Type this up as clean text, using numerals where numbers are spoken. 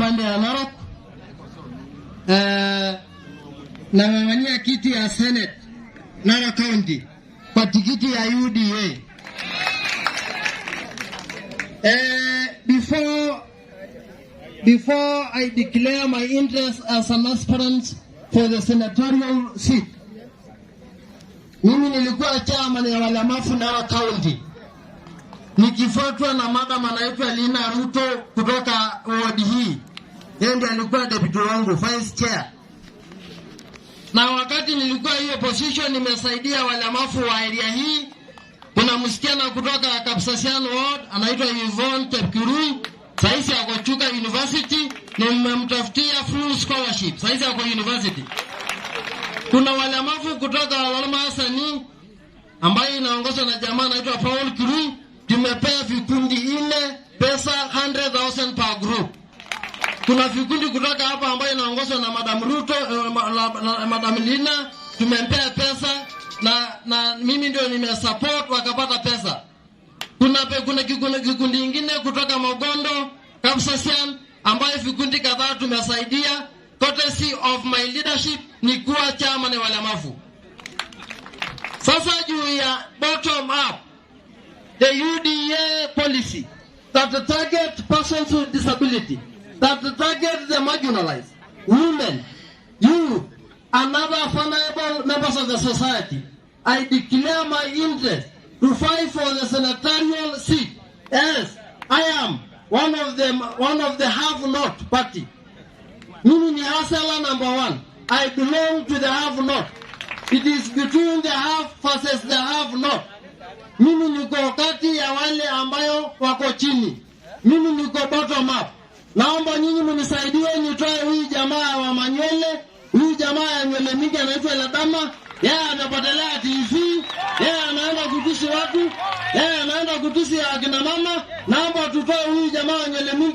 pande ya Narok. Nang'ang'ania kiti ya Senate Narok County kwa tikiti ya UDA. Before I declare my interest as an aspirant for the senatorial seat, mimi nilikuwa chairman ya walemavu Narok County, nikifuatwa na madam anaitwa Lina Ruto kutoka ward hii. Yeye ndiye alikuwa deputy wangu, vice chair. Na wakati nilikuwa hiyo position, nimesaidia walemavu wa area hii. Kuna msichana kutoka Kapsasian Ward anaitwa Yvonne Tepkirui, saizi ako Chuka University, nimemtafutia full scholarship, saizi ako university. Kuna walemavu kutoka Lomasani ambayo inaongozwa na jamaa anaitwa Paul Kirui, tumepea vikundi nne pesa 100,000 per group. Kuna vikundi kutoka hapa ambayo inaongozwa na Madam Ruto, Madam Lina, tumempea pesa na mimi ndio nimesupport wakapata pesa. Kuna kikundi ingine kutoka Mogondo Kapsasian ambayo vikundi kadhaa tumesaidia. Courtesy of my leadership ni kuwa chama ni walemavu. Sasa juu ya bottom up, the UDA policy that target persons with disability, that target the marginalized, women, youth, and other vulnerable members of the society. I declare my interest to fight for the senatorial seat. Yes, I am one of them, one of the have not party. Mimi ni hustler number one. I belong to the have not. It is between the have versus the have not. Mimi niko kati ya wale ambayo wako chini. Mimi niko bottom up. Naomba nyinyi mnisaidie nitoe huyu jamaa wa manywele, huyu jamaa ya nywele mingi anaitwa Ledama. Yeye amepotelea TV, yeye anaenda kutusi watu, yeye anaenda kutusi akina mama. Naomba tutoe huyu jamaa wa nywele mingi.